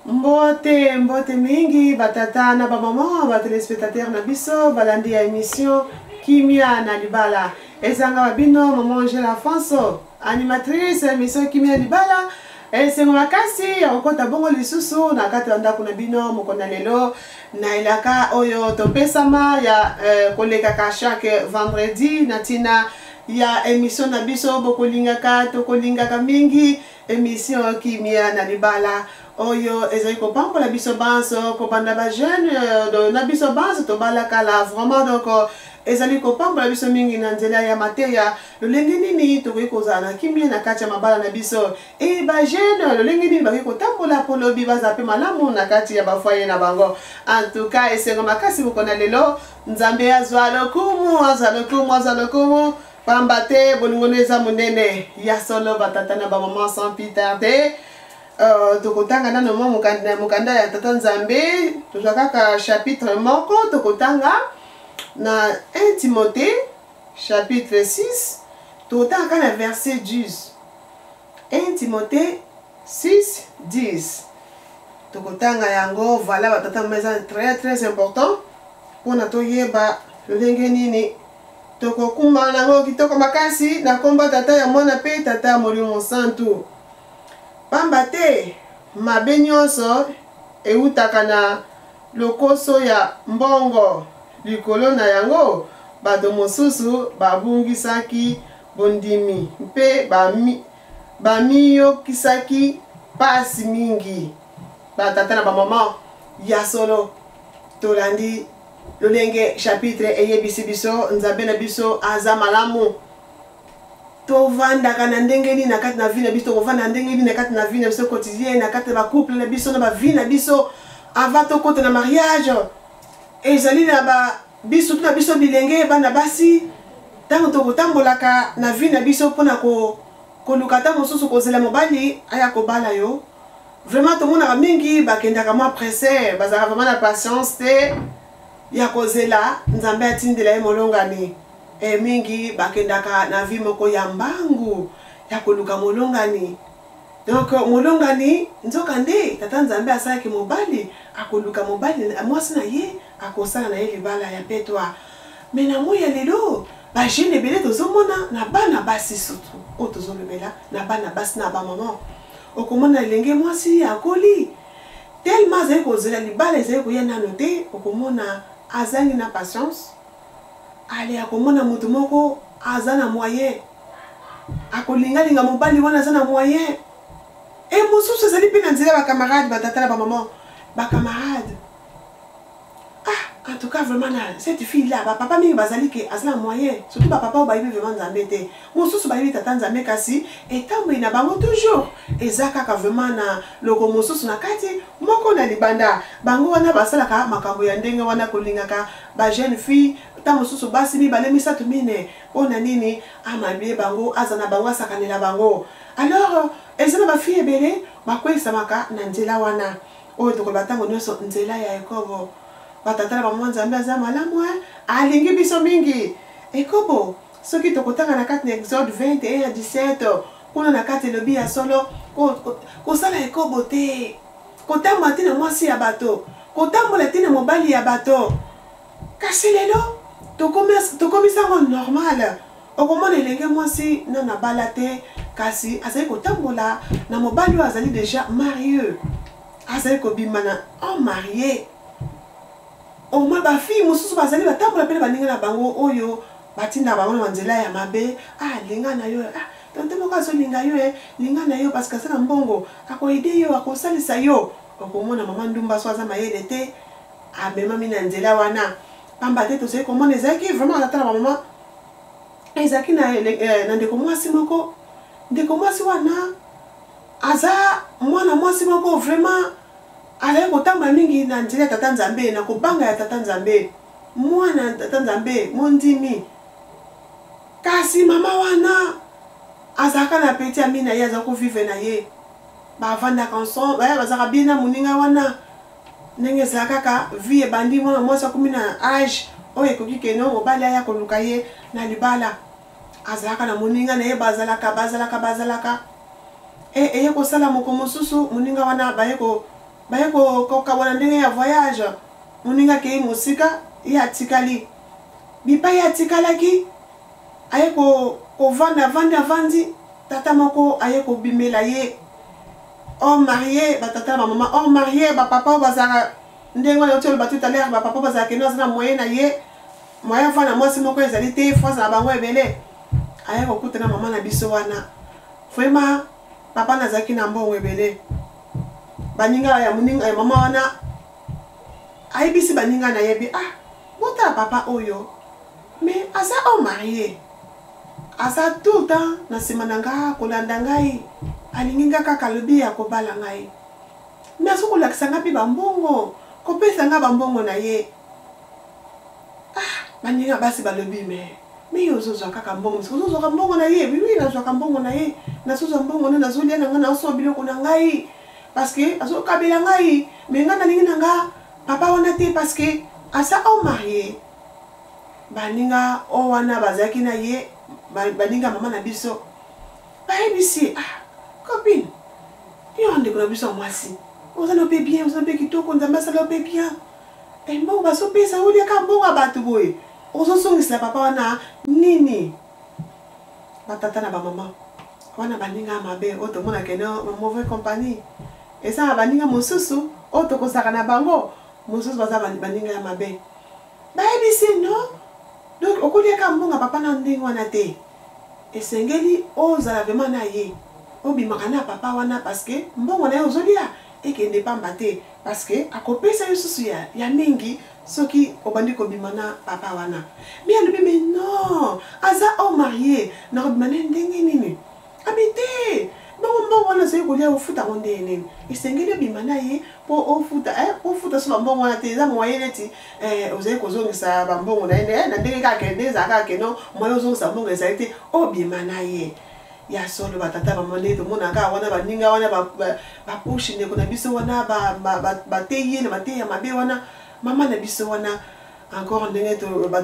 Mbote, mbote mingi batata na bamama ba telespectateur na biso balandi ya émission Kimia na libala. Ezanga ba bino maman Angela Afonso, animatrice ya émission Kimia libala. Esengo makasi ya kokota bongo lisusu na kati ya ndako na bino mokolo na lelo na elaka oyo topesama ya kolekaka chaque vendredi na ntina ya émission na biso bokolingaka tokolingaka mingi émission Kimia na libala oyo ezali kopambola biso banso kobanda ba jeune na biso banso tobala kala vraiment. Donc ezali kopambola biso mingi na nzela ya mateya lolenge nini tokoki kozala na kimia na kati ya mabala na biso e ba jeune lolenge nini bakoki kotambola mpo lobi baza mpe malamu na kati ya bafoyer na bango. En tout cas, esengo makasi moko na lelo. Nzambe azwa lokumu, azwa lokumu, azwa lokumu, pamba te bolingo no eza monene ya solo. Batata na bamama, sans plus tarder, tokotanga nano mwa mokanda ya Tata Nzambe. Tozwa kaka chapitre moko, tokotanga na 1 Timothée chapitre 6, tokotanga kaka na verset 10. 1 Timothée 6 10, tokotanga yango. Voilà, batata, mama, eza très très important mpona toyeba lolenge nini tokokumba nango kitoko makasi na nkombo Tata, ya Mwana mpe Tata ya Molimo Santu. Pamba te mabe nyonso eutaka na lokoso ya mbongo. Likolo na yango, bato mosusu babungisaki bondimi mpe bamiyokisaki pasi mingi. Batata na bamama, ya solo tolandi lolenge chapitre eyebisi biso. Nzambe na biso aza malamu. Tovandaka na ndenge nini na kati na vie na biso? Tokovanda na ndenge nini na kati na vie na biso quotidien, na kati ya bacouple na biso, na bavie na biso avant tokota na mariage? Ezali na ba biso to na biso bilenge bana basi, ntango tokotambolaka na vie na biso mpona koluka ata mosusu kozela mobali aya kobala yo, vraiment tomonaka mingi bakendaka mwa presse, bazalaka vraiment na patience te ya kozela Nzambe atindela ye molongani. Mingi bakendaka na vie moko ya mbangu ya koluka molongani. Donc molongani, nzoka nde Tata Nzambe asalaki mobali akoluka mobali mwasi na ye, akosala na ye libala ya petwa. Mais na moi ya lelo, bajeune ebele tozomona na bana basi, surtout oyo tozolobela na bana basi na bamama, okomona elenge mwasi akoli, tellement azali kozela libala ezali koya nano te, okomona azangi na patience. Ale akomona moto moko aza na moyen, akolingalinga mobali wana aza na moyen. E mosusu ezali mpe na nzela ya bacamarade. Batata na bamama, bacamarade, ah, en tout cas vraiment na cette fille là bapapa mingi bazali ke aza na moyen, surtout bapapa oyo bayebi vraiment Nzambe te. Mosusu bayebi Tata Nzambe, kasi etamboli na bango toujours eza kaka vraiment na loko mosusu na kati, moko na libanda. Bango wana basalaka makambo ya ndenge wana, kolingaka bajeune fille, ta mosusu basi mibale, misato, mine. Mpo na nini? Amabie bango, aza na bango, asakanela bango. Alors eza na bafille ebele bakweyisamaka na nzela wana oyo tokoloba ntango nyonso nzela ya ekobo. Batata na bamama, Nzambe aza malamu, alingi biso mingi. Ekobo, soki tokotanga na kati na Exode 21 17, kuna na kati elobi ya solo: kosala ekobo te, kotambola te na mwasi ya bato, kotambola te na mobali ya bato. Kasi lelo tokomisa yango normal. Okomona elenge mwasi nano abala te, kasi azali kotambola na mobali oyo azali déjà marié, azali kobima na homme marié. Omoi bafille mosusu bazali batambola mpe na baninga na bango oyo batindaka bango na banzela ya mabe. Ah, linga na yo, ah, tonton moko azolinga yo, e linga na yo parce que aza na mbongo, akoaider yo, akosalisa yo. Okomona mama ndumba so aza mayele te, amemami na nzela wana. Pamba te tozali komona, ezalaki vraiment, ata na bamama, ezalaki na ndeko mwasi moko. Ndeko mwasi wana aza mwana mwasi moko vraiment azali kotambola mingi na nzela ya Tata Nzambe, na kobanga ya Tata Nzambe, mwana ya Tata Nzambe, mondimi. Kasi mama wana azalaka na petit ami na ye, aza kovivre na ye, bavandaka ensemble, bazalaka bien na moninga wana. Ndenge ezala kaka, vie ebandi, mwana mwasi akomi na age oyo ekoki keno mobali aya koluka ye na libala. Azalaka na moninga na ye, bazalaka, bazalaka, bazalaka. E eye kosala moko mosusu, moninga wana baye ko Baye kokabwana ndenge ya voyage. Moninga akei mosika, ye atikali. Bipai ye atikalaki, aye kovanda, avandi, avandi, tata moko aye kobimela ye. Homme marie, batata na bamama, homme marie, bapapa oyo bazalaka ndenge wana euti oloba tout à l'heure, bapapa bazalaka kende aza na moyen na ye, moyen avanda mwasi moko ezali te, fo azala bango ebele. Aye kokutana mama na biso wana. Vraiment, papa nazalaki na mbongo ebele. Baninga ya moninga ya mama wana ayebisi baninga na ye bi ah botala papa oyo mais aza homme marie aza tout le temps na nsima na nga kolanda ngai alingi nga kaka alobi ya kobala ngai mais azo kolakisa nga mpe bambongo kopesa nga bambongo na ye ah baninga basi balobi mais mais yo ozozwa kaka mbongo ozozwaka mbongo na ye oui nazwaka mbongo na ye nazozwa mbongo na nazolia na ngai nazosomba biloko na ngai parce que azokabela ngai mais ngai nalingi na nga papa wana te parce que aza homme marie baninga oyo wana bazalaki na ye baninga mama na biso bayebisi ah copine yo ndeko na biso ya mwasi oza na mpe bien oza mpe kitoko nzambe asala yo mpe bien eh, mbongo bazopesa oliaka mbongo ya bato boye ozozongisela papa wana nini batata na bamama wana baninga ya mabe oyo tomonaka eno mauvais compagnie eza na baninga mosusu oyo tokozalaka na bango mosusu baza baninga ya mabe bayebisi no donc okoliaka mbongo ya papa na ndenge wana te esengeli ozala vraiment na ye obimaka na papa wana parce que mbongo na ye ozolia ekende pamba te parce que akopesa yo susu ya, ya mingi soki obandi kobima na papa wana mi alobi mais non aza homme marie nakobima na ndenge nini abi te bongo mbongo wana ozali kolia ofuta yango ndenge nini esengeli obima na ye mpo ofuta eh, ofuta so bambongo wana te eza moyen neti eh, ozali kozongisa bambongo na ye eh, na ndenge kaka nde ezala kaka keno moyen ozongisa mbongo ezali te obima na ye ya solo batata bamama ndenge tomonaka wana baninga wana bapushi ndeko na biso wana bateyi ye na mateyi ya mabe wana mama na biso wana encore ndenge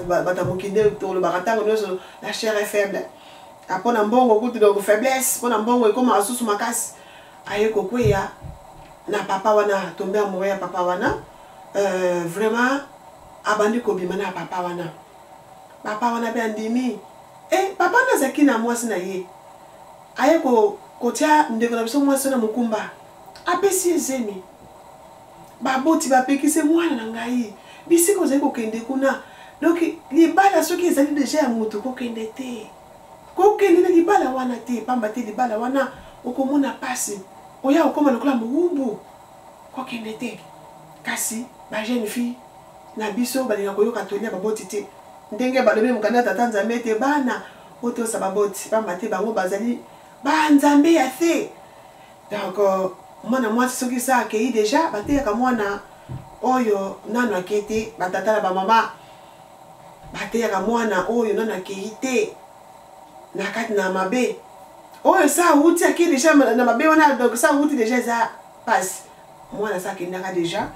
bato ya mokili nde tolobaka ntango nyonso la chair est faible mpo na mbongo kutu donc faiblesse mpo na mbongo ekomaka susu makasi aye kokweya na papa wana tombe amoureux ya papa wana euh, vraiment abandi kobima na papa wana papa wana mpe andimi e papa wana azalaki na mwasi na ye aye kotia ndeko na biso mwasi na mokumba apesi ye zemi baboti bapekisi mwana na ngai bisika ozali kokende kuna donc libala soki ezali deja ya moto kokende te kokende na libala wana te pamba te libala wana okomona pasi oya okoma lokola mowumbu kokende te kasi ba jeune fille na biso balinga koyoka toli ya baboti te ndenge balobi mokanda ya tata nzambe ete bana botosa baboti pamba te bango bazali banzambe ya se donc euh, mwana mwasi soki sa akei deja bateyaka mwana oyo nano akei te batata na bamama bateyaka mwana oyo nano akei te na kati na mabe oyo sa awuti akei deja na mabe wana donc sa awuti deja eza pasi mwana sa akendaka deja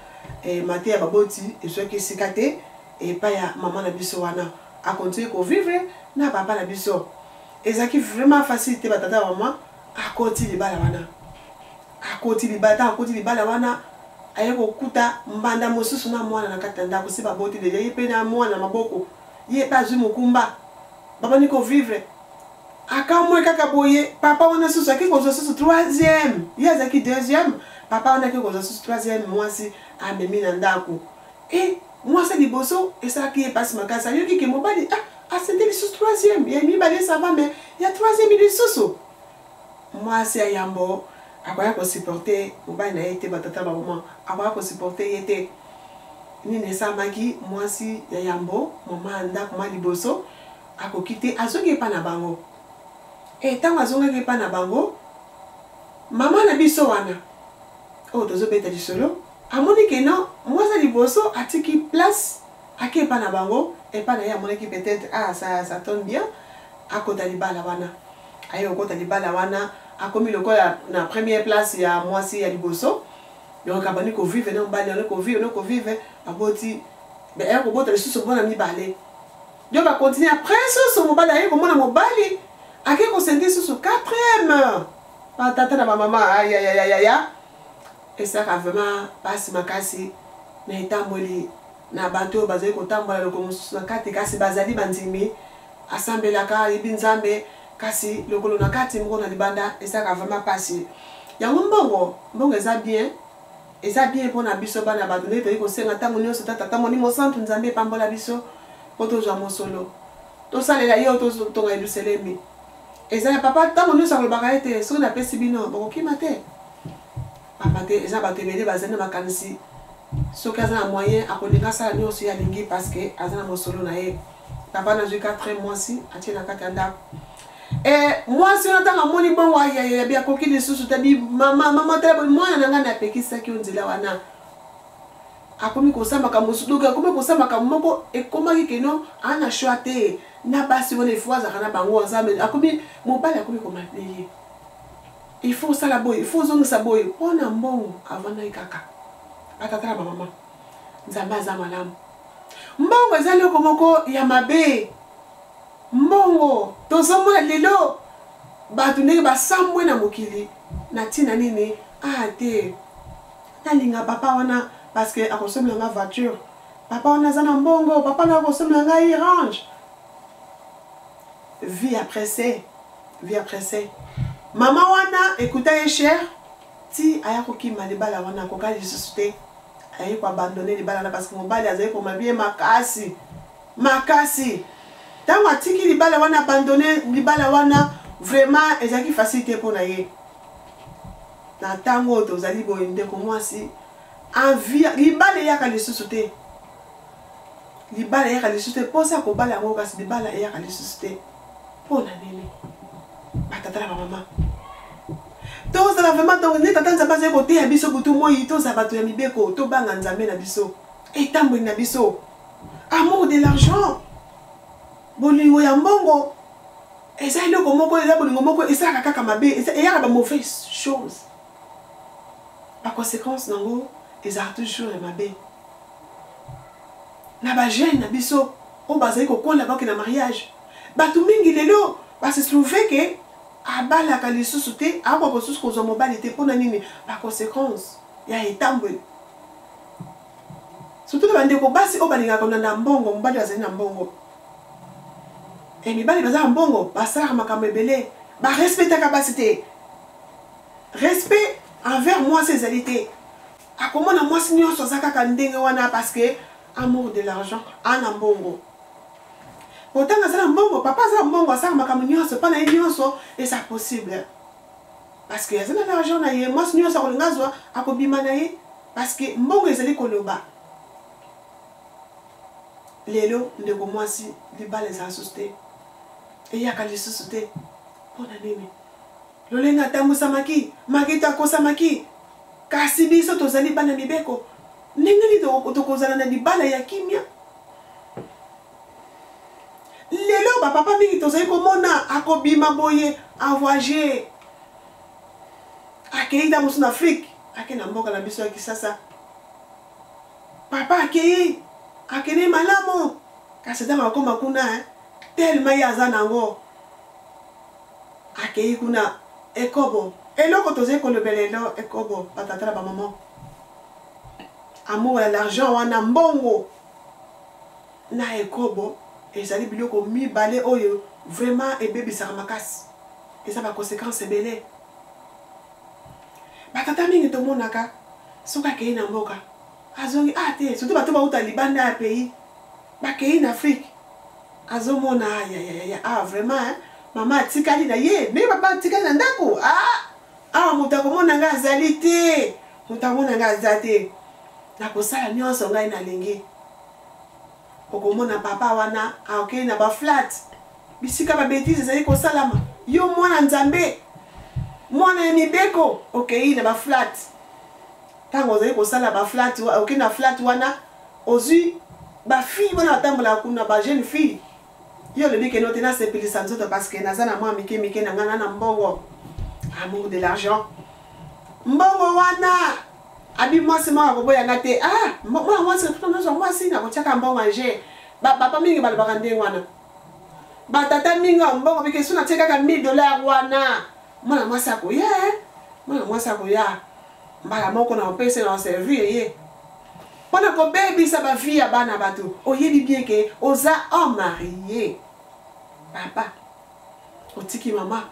eh, mateya baboti ezwaki esika te epai ya mama na biso wana akontinue kovivre na papa na biso ezalaki vraiment facile te batata ya mama akoti libala wana akoti libala ntango akoti libala wana aye kokuta mbanda mosusu na mwana na kati na ndako si baboti deja ye mpe na mwana na maboko ye mpe azwi mokumba babandi kovivre akamwe kaka boye papa wana susu ake kozwa susu troisième ye azalaki deuxième papa wana ake kozwa susu troisième mwasi amemi na ndako e mwasi ya liboso esalaki ye mpasi makasi ayoki ke mobali ah, asende lisusu troisième ya mibale ça va mais ya troisième lisusu mwasi ya yambo akoya kosupporte mobali na ye te batata bamama akoya kosupporte ye te nini esalamaki mwasi ya yambo mama ya ndako mwa liboso akoki te azongi epai na bango e ntango azongaki epai na bango mama na biso wana oyo tozobeta lisolo amoni ke non mwasi ya liboso atiki place ake epai na bango epai na ye amonaki peut-être ah ça, ça tombe bien akota libala wana aye kokota libala wana akomi lokola na première place ya mwasi ya liboso donc abandi kovivre na mobali wana kovivre na kovivre aboti aya kobota lisusu mwana mibale donc bakontinue après susu mobali aye komona mobali ake kosende susu quatrième batata na bamama ayayayaya Esalaka vraiment pasi makasi na etamboli na bato oyo bazali kotambola lokolo mosusu na kati kasi bazali bandimi, asambelaka, ayebi Nzambe kasi lokolo na kati moko na libanda esalaka vraiment pasi. Yango mbongo, mbongo eza bien, eza bien pona biso bana bato ndenge toyei kosenga ntango nyonso ta Tata Molimo Santu Nzambe epambola biso mpo tozwa mosolo tosalela ye oyo totonga Yelusalemi. Eza ya papa ntango nyonso akolobaka ete soki napesi bino bokokima te. Pamba te eza bato ebele bazali na makanisi soki aza na moyen akolinga asala nyonso ye alingi parce que aza na mosolo na ye. Papa nazwi 4 mwasi atie na kati ya ndako. E mwasi wana ntango amoni bongo ayayayabi akoki lisusu te bi mama mama tala mwana na ngai napekisaki yo nzela wana akomi kosala makambo mosusu donc akomi kosala makambo moko ekomaki keno aa na choix te na basi wana ifo azalaka na bango ensemble akomi mobali akomi komate ye il faut osala boye il faut ozongisa boye mpo na mbongo avandaki kaka batata na bamama nzambe aza malamu mbongo eza eloko moko ya mabe mbongo tozomona lelo bato ndenge basambwe na mokili na ntina nini ah te nalinga papa wana parce que akosombela nga voiture papa wana aza na mbongo papa na akosombela ngai range vie après se vie après se mama wana ekuta ye cher ti aya kokima libala wana akoka lisusu te aye koabandone libala wana parce que mobali azali komabie makasi makasi ntango atiki libala wana abandone libala wana vraiment ezalaki facile te mpo na ye na ntango oyo tozali boye ndeko mwasi envie libala eyaka lisusu te libala eyaka lisusu te mposa ya kobala yango kasi libala eyaka lisusu te mpo na nini batata na bamama tozala vraiment donc nde tata nzambe azali koteya biso butu moi tozala bato ya mibeko tobanga nzambe na biso etamboli na biso amour de l'argent bolingo ya mbongo eza eloko moko eza bolingo moko esalaka kaka mabe eyaka ba mauvaise chose baconséquence nango ezalaka toujours ya mabe na bajeune na biso oyo bazali kokola bake na mariage bato mingi lelo base trouve ke abalaka lisusu te akoka kosusu kozwa mobali te mpo na nini baconséquence ya etambweli surtout na bandeko basi oyo balingaka kolanda mbongo mobali azali na mbongo e mibali baza na mbongo basalaka makambo ebele barespectaka basi te respect envers mwasi ezali te akomona mwasi nyonso aza kaka ndenge wana parce que amour de l'argent ana mbongo otanga aza na mbongo papa aza na mbongo asalaka makambo nyonso mpa na ye nyonso eza possible parce que aza na l'argent na ye mwasi nyonso akolinga azwa akobima na ye parce que mbongo ezali koloba lelo ndeko mwasi libala ezala susu te eyaka lisusu te mpo na nini lolenge atambusamaki makita akosamaki kasi biso tozali bana mibeko ndenge nini tokozala na libala ya kimia lelo bapapa mingi tozali komona akobima boye avoyage akei ntango mosusu na afrike ake na mboka na biso ya kisasa papa akei akende malamu kasi ntango akoma kuna eh, telema ye aza nango akei kuna ekobo eloko tozali kolobela lelo ekobo batata na bamama amour ya l'argent wana mbongo na ekobo ezali biloko mibale oyo vraiment ebebisaka makasi eza baconséquence ebele batata mingi tomonaka soki akei na mboka azongi ah te surtout bato bauta libanda ya pays bakei na afrique azomona ayayaya ah vraiment hein? mama atikali na ye ndenge papa atikali na ndako ah awa moto akomona ngai azali te moto akomona ngai aza te nakosala nyonso ngai nalingi okomona papa wana akei na baflat bisika babetise ezali kosalama yo mwana nzambe mwana ya mibeko okei na baflat ntango ozali kosala baflat okei na flat wana ozwi bafille wana batambolaka kuna bajeune fille yo olobi keno te nasepelisa nzoto parce que naza na mwa mike mike na ngai na na mbongo amour de l'argent mbongo wana abi mwasi moko akoboya nga te ah mwana mwasi nazwa mwasi nakotiaka mbongo anje bapapa mingi balobaka ndenge wana batata mingi ya mbongo bike so natie kaka 1000 dollar wana mwana mwasi akoya eh? mwana mwasi akoya. Mbala moko na opesa na servir ye. Pona kobebisa ba vie ya bana bato, oyebi bien ke oza homme marié. Papa, otiki mama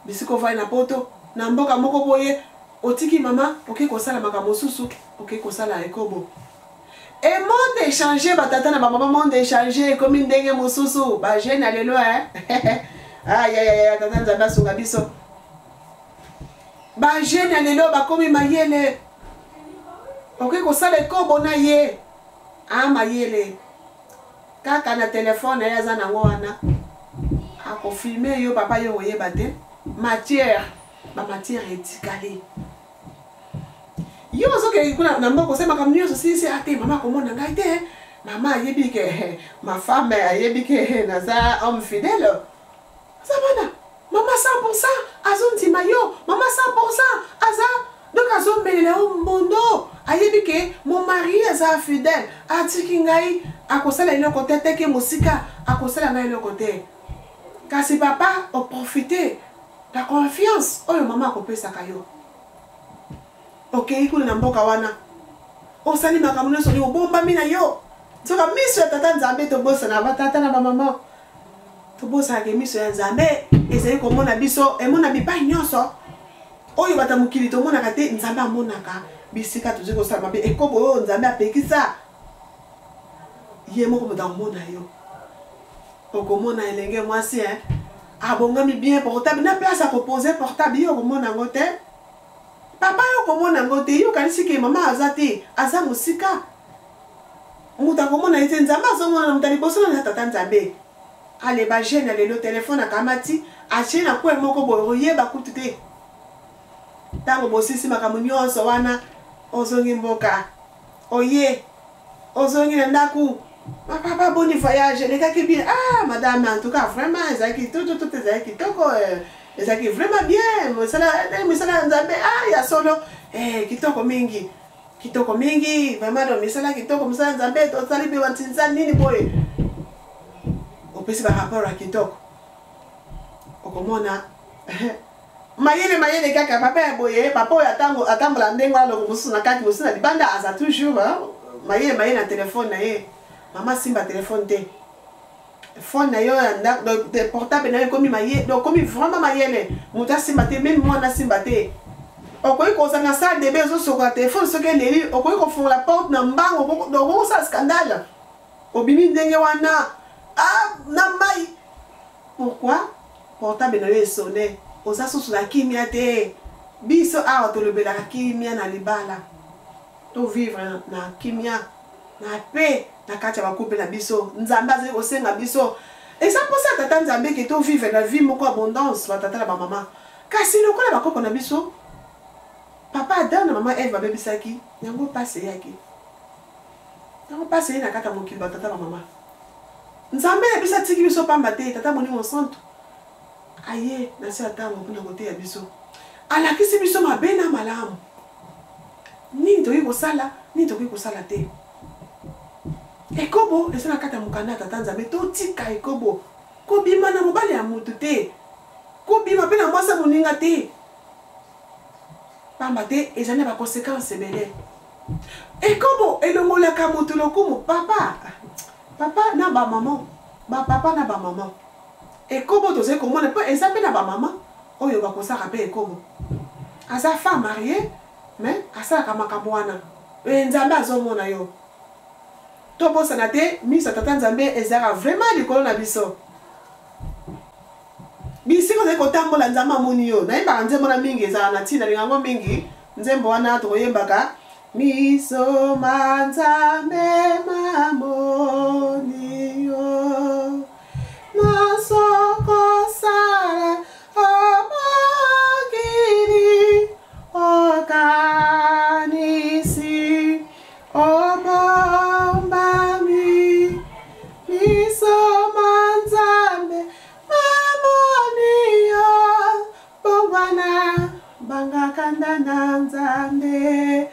bisika ovandi na poto na mboka moko boye, otiki mama oke kosala makambo mosusu, oke kosala ekobo. E monde echange ba tata na ba mama, monde echange ekomi ndenge mosusu, ba jeune ya lelo hein. Ay ay ay, tata Nzambe asunga biso. Ba jeune ya lelo bakomi mayele, okoki kosala ekobo na ye a mayele kaka na telefone na ye aza nango wana, akofilme yo papa, yo oyeba te matière, ba matière etikali. Yo ozokende kuna na mboka, osala makambo nyonso silisi ate mama akomona ngai te, mama ayebi ke ma femme ayebi ke naza homme fidèle, aza wana mama 100% azondima yo, mama 100% aza donc azomelela yo mbondo, ayebi ke mon mari aza fidèle, atiki ngai akosala eloko te, ateki mosika akosala ngai eloko te. Kasi papa oprofite la confiance oyo mama akopesaka yo, okei kuna na mboka wana, osali makambo nyonso, olingi obombami na yo, nzoka miso ya tata Nzambe. Tobosana batata na bamama, tobosanaka miso ya Nzambe ezali komona biso, emona bipai nyonso oyo bato ya mokili tomonaka te. Nzambe amonaka bisika tozali kosala mabe, ekobo oyo Nzambe apekisa, ye moko moto akomona yo. Okomona elenge mwasi eh, abongami bien, portable na place akopose portable, ye okomona yango te. Papa, yo okomona yango te. Yo okanisi ke mama aza te, aza mosika, moto akomona ye te. Nzambe azomona na moto ya liboso na tata Nzambe. Ale ba jeune ya lelo, telefone akamati, atie na coin moko boye, oyeba kutu te. Ntango bosisi makambo nyonso wana, ozongi mboka, oye ozongi na ndako, papa, boni voyage elekaki bien? Ah madame, en tout cas vraiment ezalaki tout tout tout, ezalaki kitoko, ezalaki vraiment bien, mosala misala ya Nzambe, ah ya solo, kitoko mingi, kitoko mingi vraiment. Donc misala kitoko, mosala ya Nzambe, tosali mpe bantinza nini boye, opesi barapport ya kitoko. Okomona mayele mayele kaka papa ya boye, papa oyo atango atambola ndenge wana, loko mosusu na kati, mosusu na libanda, aza toujours mayele mayele na telefone na ye. Mama, simba telefone te, phone na yo ya ndako, portable na yo ekomi maye, donc okomi vraiment mayele, moto asimba te, même mwana asimba te. Okoki kozala na salle de bain, ozosokola telefone, soki eleli okoki kofungola porte na mbango, donc okoki kosala scandale, obimi ndenge wana, ah, na mai. Pourquoi portable na yo esone? Oza susu na kimia te. Biso awa tolobelaka kimia na libala, tovivre na kimia na pe na kati ya bacouple na biso. Nzambe azali kosenga biso, eza mposa ya tata Nzambe ke tovivre na vie moko abondance, batata na bamama. Kasi lokola bakoko na biso papa Adam na mama Eve babebisaki yango, mpasi eyaki, yango mpasi eye na kati ya mokili. Batata, bamama, Nzambe na biso atiki biso pamba te. Tata Molimo Santu aye na se ya ntango mpona koteya biso, alakisi biso mabe na malamu, nini tokoki kosala, nini tokoki kosala te. Ekobo eza na kati ya mokanda ya tata Nzambe. Totika ekobo, kobima na mobali ya motu te, kobima mpe na mwasi ya moninga te, pamba te ezali na baconséquence ebele. Ekobo elongolaka moto lokumu. Papa, papa na bamama, bapapa na bamama, ekobo tozali komona mpo eza mpe na bamama oyo bakosaka mpe ekobo, aza femme mariée mais asalaka makambo wana. Nzambe azomona yo. Tobosana te miso ya tata Nzambe ezalaka vraiment likolo na biso. Bisika ozali kotambola, Nzambe amoni yo. Nayembaka nzembo na mingi, ezalaka na ntina, nalinga yango mingi nzembo wana tokoyembaka: miso ma Nzambe mamoni yo, nasokosala omokili, okanisi obombami, miso ma Nzambe mamoni yo, bongwana, bangaka nda na Nzambe.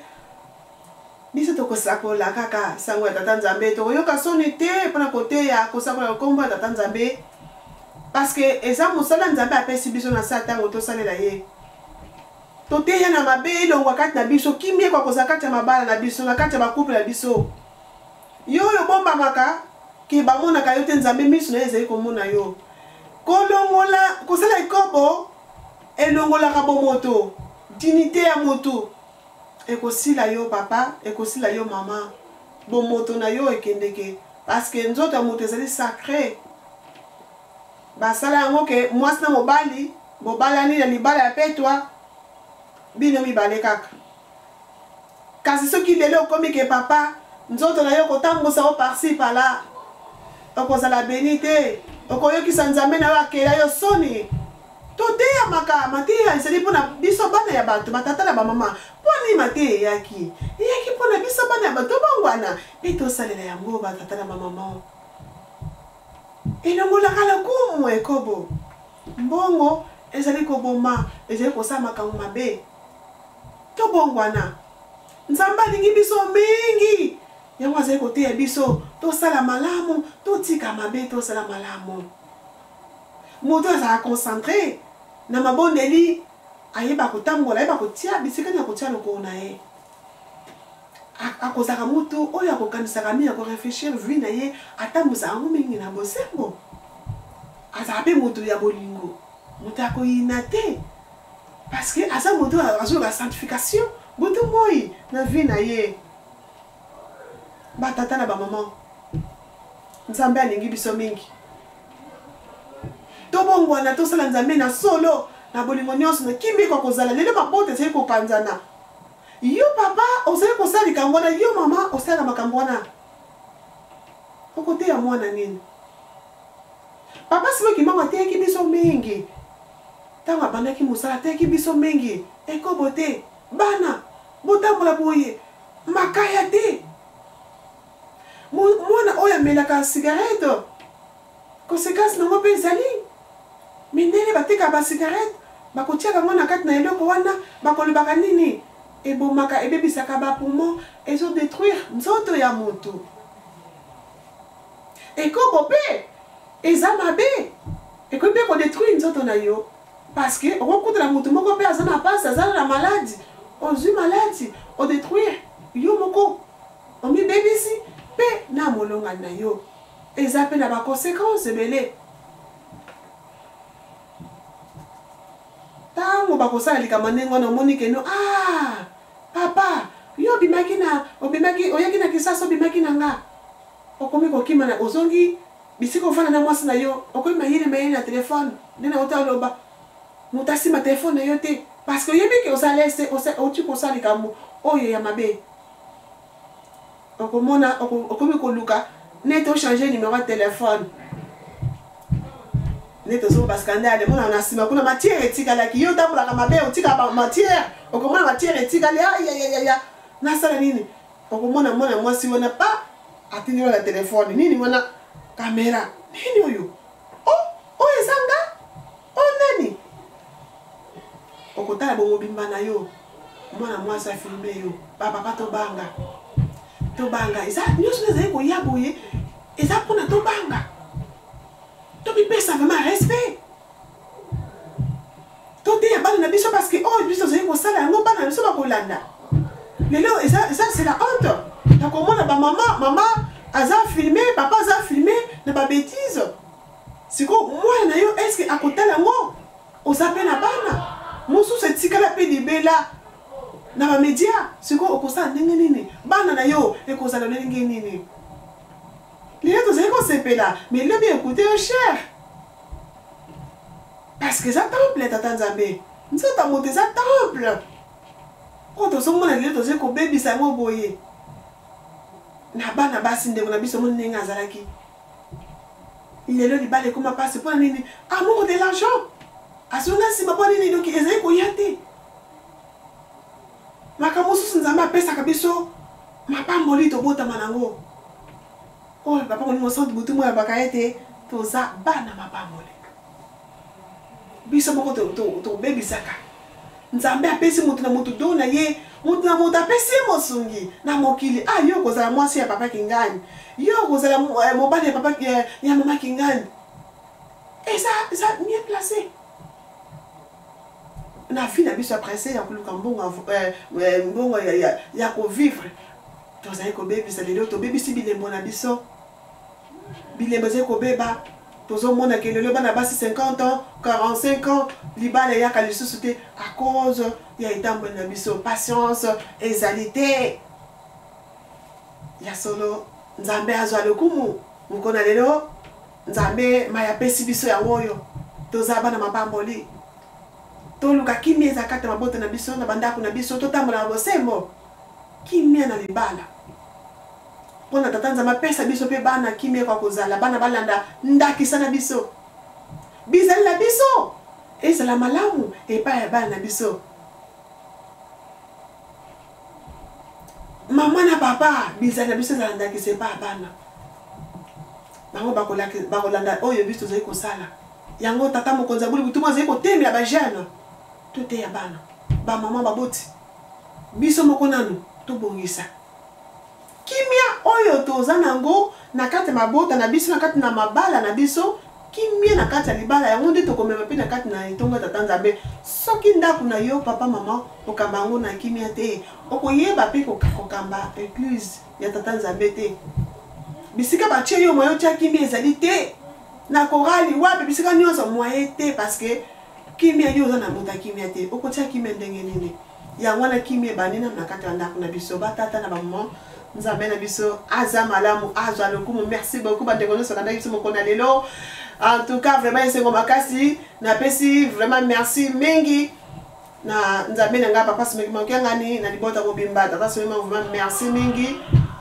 Biso tokosakola kaka sango ya tata Nzambe, tokoyoka soni te mpona koteya, kosakola nkombo ya tata Nzambe, parce que eza mosala Nzambe apesi biso na sa ntango tosalela ye. Toteya na mabe elongwa kati na biso, kimia ekoka kozala kati ya mabala na biso, na kati ya ba couple na biso. Yo oyo obombamaka ke bamonaka yo te, Nzambe miso na ye ezali komona yo. Kolongola, kosala ekobo elongolaka bomoto, dignite ya mutu ekosila yo papa, ekosila yo mama. Bomoto na yo ekendeke parce que nzoto ya moto ezali sacre. Basala yango ke mwasi na mobali bobalani na libala ya petwa bino mibale kaka. Kasi soki lelo okomi ke papa nzoto na yo okotambusa yo par-ci par-là, okozala beni te, okoyokisa Nzambe na yo akela yo soni. Toteyamaka, mateya ezali mpo na biso bana ya bato, batata na bamama. Mpo nini mateya eyaki? Eyaki mpo na biso bana ya bato tobongwana mpe tosalela yango, batata na bamama. Elongolaka lokumu, ekobo. Mbongo ezali koboma, ezali kosala makambo mabe. Tobongwana. Nzambe alingi biso mingi. Yango azali koteya biso tosala malamu, totika mabe, tosala malamu. Moto azala concentre na mabondeli, ayeba kotambola, ayeba kotia bisika nini akotia lokolo na ye. Akozalaka moto oyo akokanisaka mingi, akoreflechir vie na ye, atambusaka yango mingi na bosembo. Azalaka mpe moto ya bolingo, moto ya koyina te, parce que aza moto oyo azoluka sanctification butu moi na vie na ye. Batata na bamama, Nzambe alingi biso mingi. Tobongwana, tosala Nzambe na solo, na bolingo nyonso, na kimia ekoka kozala. Lelo mabota ezali kopanzana. Yo papa ozali kosala likambo wana, yo mama osalaka makambo wana, okoteya mwana nini? Papa Simon Kimbangu ateyaki biso mingi ntango abandaki mosala, ateyaki biso mingi ekobo te, bana botambola boye, makaya te. Mwana oyo amelaka cigarette, conséquence nango mpe ezali mindele batekaka ba cigarette, bakotiaka yango na kati na eloko wana, bakolobaka nini? Ebomaka, ebebisaka ba poumon, ezo détruire nzoto ya motu. Ekobo mpe eza mabe, ekoki mpe kodétruire nzoto na yo, parce que okokutana motu moko mpe aza na pasi, aza na maladi, ozwi maladi, odétruire yo moko, omibebisi mpe na molongani na yo. Eza mpe na ba conséquences ebele. Ntango bakosala likambo ndenge wana, omoni ke no, ah, papa, yo obimaki na, obimaki, oyaki na Kisasa, obimaki na nga, okomi kokima na, ozongi bisika ofanda na mwasi na yo, okomi mayele mayele na telefone, nde na ota oloba, moto asimba telefone na yo te, parce que oyebi ke oza lese, outi kosala likambo oyo ya mabe. Okomona okomi koluka neti ochanger numero ya telefone, neti ozomona ba scandale, mona na nsima kuna matière etikalaki, yo otambolaka mabe, otika ba matière, okomona matière etikali, ayayaya, nasala nini? Okomona mwana mwasi wana pa atindi wana telefone, nini wana kamera, nini oyo, oh, oyo eza nga, oyo nani? Okotala bomobimba na yo, mwana mwasi afilme yo. Bapapa, tobanga, tobanga, eza nyonso ezali koya boye, eza mpona tobanga, tomipesa vraiment respect, toteya bana na biso, parce que oyo biso tozali kosala yango, bana na biso bakolanda. Lelo eza, eza c'est la honte ya komona bamama, mama aza filme, papa aza filme na babétise. Sikoyo mwana na yo est-ce akotala yango? Oza mpe na bana mosusu etikala mpe libela na bamedia. Sikoyo okosala ndenge nini? Bana na yo ekozala ndenge nini? Lelo tozali kosepela, mais lobi ekute yo cher, parce que eza temple ya Tata Nzambe. Nzoto ya moto eza temple oyo tozomona lelo tozali kobebisa yango boye na bana basi. Ndeko na biso, omoni ndenge azalaki, lelo libala ekoma mpasi. Mpona nini? Amour de l'argent azonga nsima. Mpo nini? Donc ezali koya te. Makambo mosusu Nzambe apesaka biso mapamboli, tobotama nango. Oyo papa Molimo Santu butu moyo abaka ete toza bana mapamboli, biso moko tobebisaka. Nzambe apesi moto na moto do na ye, moto na moto apesi ye mosungi na mokili. Ah, yo okozala mwasi ya papa Kingani, yo okozala mobali ya papa, ya mama Kingani, eza eza mieux placé. Na vie na biso ya presse ya koluka mbongo, mbongo ya kovivre, tozali kobebisa. Lelo tobebisi bilembo na biso, bilembo ezali kobeba. Tozomona ke lelo bana basi 50 ans, 45 ans, libala eyaka lisusu te à cause ya etamboli na biso. Patience ezali te. Ya solo, Nzambe azwa lokumu. Mokolo na lelo, Nzambe mai apesi biso yango oyo, toza bana mapamboli. Toluka kimia eza kati ya mabota na biso, na bandako na biso, totambola na bosembo, kimia na libala, mpona Tata Nzambe apesa biso mpe bana kimia kwa kozala bana balanda ndakisa na biso. Bizali na biso ezala malamu epai ya bana na biso. Mama na papa, bizali na biso ezala ndakisa epai ya bana. Bango bakolanda oyo biso tozali kosala. Yango tata mokonzi abuli butumu azali kotemela bajeune. Toteya bana, bamama, baboti, biso moko nanu tobongisa kimia oyo toza nango na kati ya mabota na biso, na kati na mabala na biso. Kimia na kati ya libala, yango nde tokomema mpe na kati na etonga Tata Nzambe. Soki ndako na yo, papa, mama, okamba yango na kimia te, okoyeba mpe kokamba église ya Tata Nzambe te. Bisika batie yo, moyen otia kimia ezali te. Na korali wapi, bisika nyonso, moyen te, parce que kimia, yo oza na moto ya kimia te, okotia kimia ndenge nini? Yango wana kimia ebandi nanu na kati ya ndako na biso, batata na bamama. Nzambe na biso aza malamu, azwa lokumu. Merci beaucoup, bandeko nyonso landaki biso mokolo na lelo. En tout cas, vraiment esengo makasi. Napesi vraiment merci mingi na Nzambe na ngai, papa Simeki Makiangani na libota mobimba. Tata Simeki, vraiment merci mingi.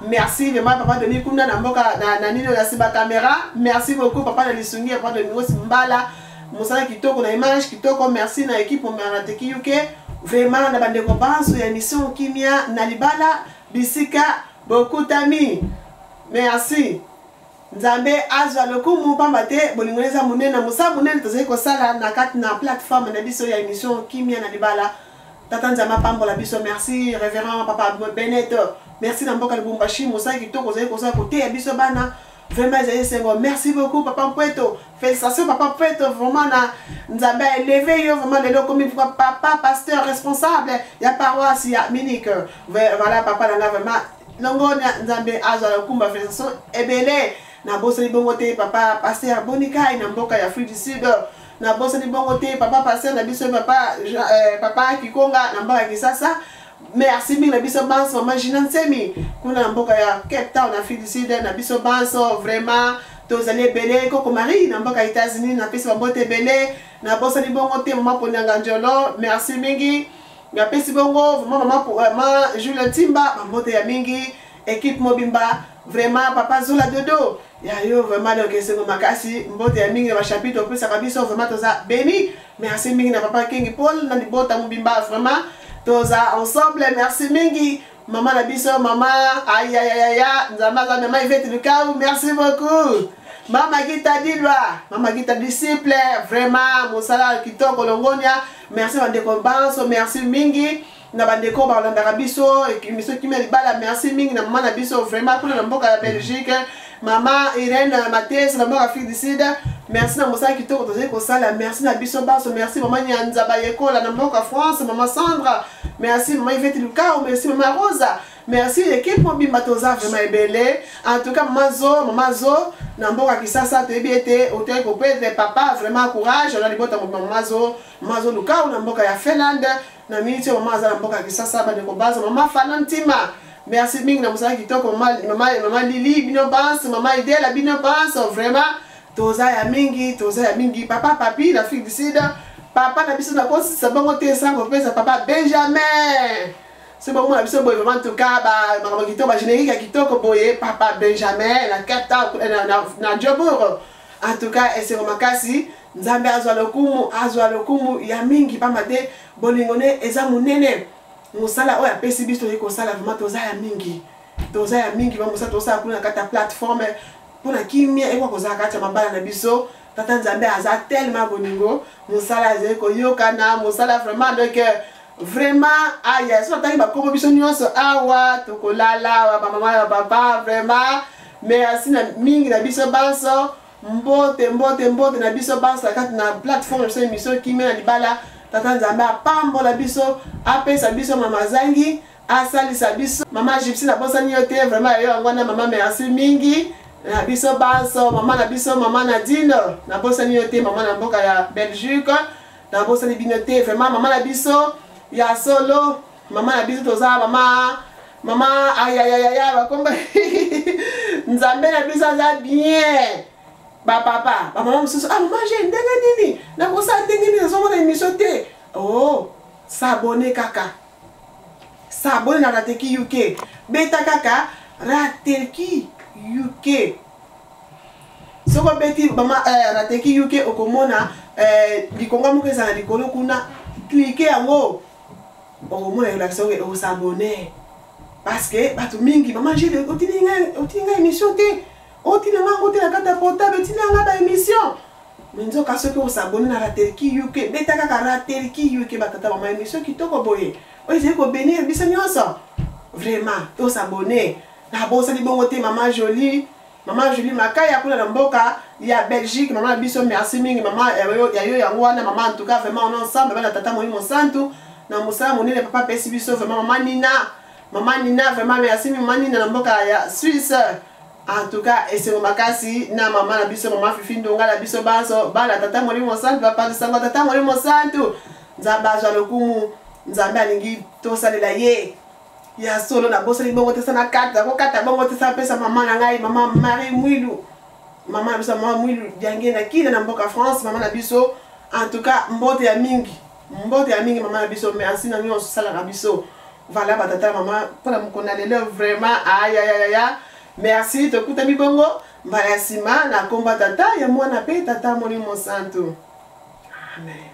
Merci vraiment, papa Domi kuna na mboka na nini, na nsima caméra. Merci beaucoup, papa, na lisungi ya papa Domingos Mbala, mosala kitoko na image kitoko. Merci na équipe Omarateki UK, vraiment na bandeko banso ya émission Kimia na libala, bisika bokutami. Merci. Nzambe azwa lokumu, pamba te bolingo eza monene na mosala monene tozali kosala na kati na plateforme na biso ya émission Kimia na libala. Tata Nzambe apambola biso. Merci, révérend papa Benet, merci na mboka Lubumbashi, mosala kitoko ozali kosala koteya biso bana, vraiment ezali esengo. Merci beaucoup, papa Mpweto. Félicitations, papa Mpweto, vraiment na Nzambe aélevé yo vraiment. Lelo okomi papa pasteur responsable ya paroisse ya Munich. Voilà, papa na nga, vraiment longonya, Nzambe azwa lokumba. Félicitation ebele. Nabosani bongo te papa pasteur Bonikai na mboka ya Afrique du Sud. Nabosani bongo te papa pasteur na biso, papa Kikonga na mboka ya Kisasa. Merci mingi na biso banso. Mama Gina Nsemi kuna na mboka ya Cape Town na Afrique du Sud, na biso banso, vraiment tozali ebele. Koko Marie na mboka ya États-Unis, napesi bambote ebele. Nabosani bongo te mama Ponianga Njolo, merci mingi. Napesi bongo vraiment mama Julien Timba bambote ya mingi, équipe mobimba vraiment. Papa Zola Dodo ya yo, vraiment donc esengo makasi, mbote ya mingi na bachapitre opesaka biso, vraiment toza béni. Merci mingi na papa Kengi Paul na libota mobimba, vraiment toza ensemble. Merci mingi mama na biso, mama ayayayaya, Nzambe aza. Mama Ivete Lukau, merci beaucoup. Mama Gita Dilwa, mama Gita disciple, vraiment mosala kitoko, longonia. Merci bandeko banso, merci mingi na bandeko balandaka biso émission Kimia libala. Merci mingi na mama na biso vraiment kuna na mboka ya Belgique, mama Irene Mates na mboka Afrique du Sud. Merci na mosala kitoko tozali kosala. Merci na biso banso. Merci mama Nyanza Bayekola na mboka France, mama Sandra, merci mama Ivete Lukao, merci mama Rosa, merci équipe mobimba, toza vraiment ebele. En tout cas, mama Zo, mama Zo na mboka Kisasa, toyebi ete oteki koperdre papa, vraiment courage na libota mobimba. Mama Zo, mama Zo Lukao na mboka ya Finlande, na miniti oyo mama aza na mboka ya Kisasa. Bandeko baza, mama Fana Ntima, merci mingi na mosala kitoko. Mama Lili, bino banso, mama Idela, bino banso, vraiment toza ya mingi, toza ya mingi. Papa Papi na Afrique du Sud, papa na biso, nakosisa bongo te sango kopesa papa Benjamin. So bomona biso boye, vraiment, en tout cas makambo kitoko, bagénérique ya kitoko boye. Papa Benjamin na Cape Town, na Joburg, en tout cas esengo makasi. Nzambe azwa lokumu, azwa lokumu ya mingi, pamba te bolingo ne eza monene. Mosala oyo apesi biso toyei kosala, vraiment toza ya mingi, toza ya mingi. Ba mosala tozosala kuna na kati ya plateforme mpona kimia ekoka kozala kati ya mabala na biso. Tata Nzambe aza tellement bolingo, mosala ezali koyokana, mosala vraiment. Donc vraiment aya, so natangi bakombo biso nyonso awa, tokolala awa, bamama ya bapapa. Vraiment merci na mingi na biso banso. Mbote, mbote, mbote na biso banso na kati na plateforme na biso émission Kimia na libala. Tata Nzambe apambola biso, apesa biso mama zangi, asalisa biso. Mama Gypsy nabosani yo te, vraiment ya yo yango wana mama, merci mingi na biso banso. Mama na biso mama Nadine, nabosani yo te mama na mboka ya Belgique, nabosani bino te vraiment. Mama na biso ya solo, mama na biso toza mama mama ayayayaya bakomba. Nzambe na biso aza bien. Bapapa, bamama mosusu, ah mama je ndenge nini nakosala, ndenge nini nazomona émission te? Oh, s'abonner kaka, s'abonner na Ratelki UK. Beta kaka Ratelki UK. Soki obeti mama Ratelki UK, okomona likonga moko eza na likolo kuna. Clique yango, okomona elakisa oke okos'abonner, parce que bato mingi, mama Gile, otindi ngai émission te, otina nga yango te na kati ya portable, etina nga ba émission. Mais nzoka soki os'abonner na Ratelki UK, beta kaka Ratelki UK. Batata, mama, émission kitoko boye oyo ezali kobénir biso nyonso, vraiment tos'abonner. Nabosani bongo te mama Jolie, mama Julie Makaya kuna na mboka ya Belgique. Mama na biso, merci mingi mama, ya yo yango wana mama. En tout cas, vraiment, on est ensemble, bana tata Molimo Santu, na mosala monene papa apesi biso. Vraiment, mama Nina, mama Nina, vraiment merci mama Nina na mboka ya Suisse. En tout cas, esengo makasi na mama na biso mama Fifi Ndonga, na biso banso bana tata Molimo Santu, bapanzisango tata Molimo Santu. Nzambe azwa lokumu. Nzambe alingi tosalela ye ya solo. Nabosani bongo te, sana kata nakokata bongo te, sa pesa mama na ngai mama Marie Mwilu, mama na biso mama Mwilu Diange na kina na mboka France. Mama na biso, en tout cas mbote ya mingi, mbote ya mingi mama na biso, merci na nyonso osalaka biso. Voilà, batata, mama, mpona mokolo na lelo, vraiment ayayayaya, merci. Tokutami bongo mbala ya nsima na komba tata ya mwana mpe tata Molimo Santu. Amen.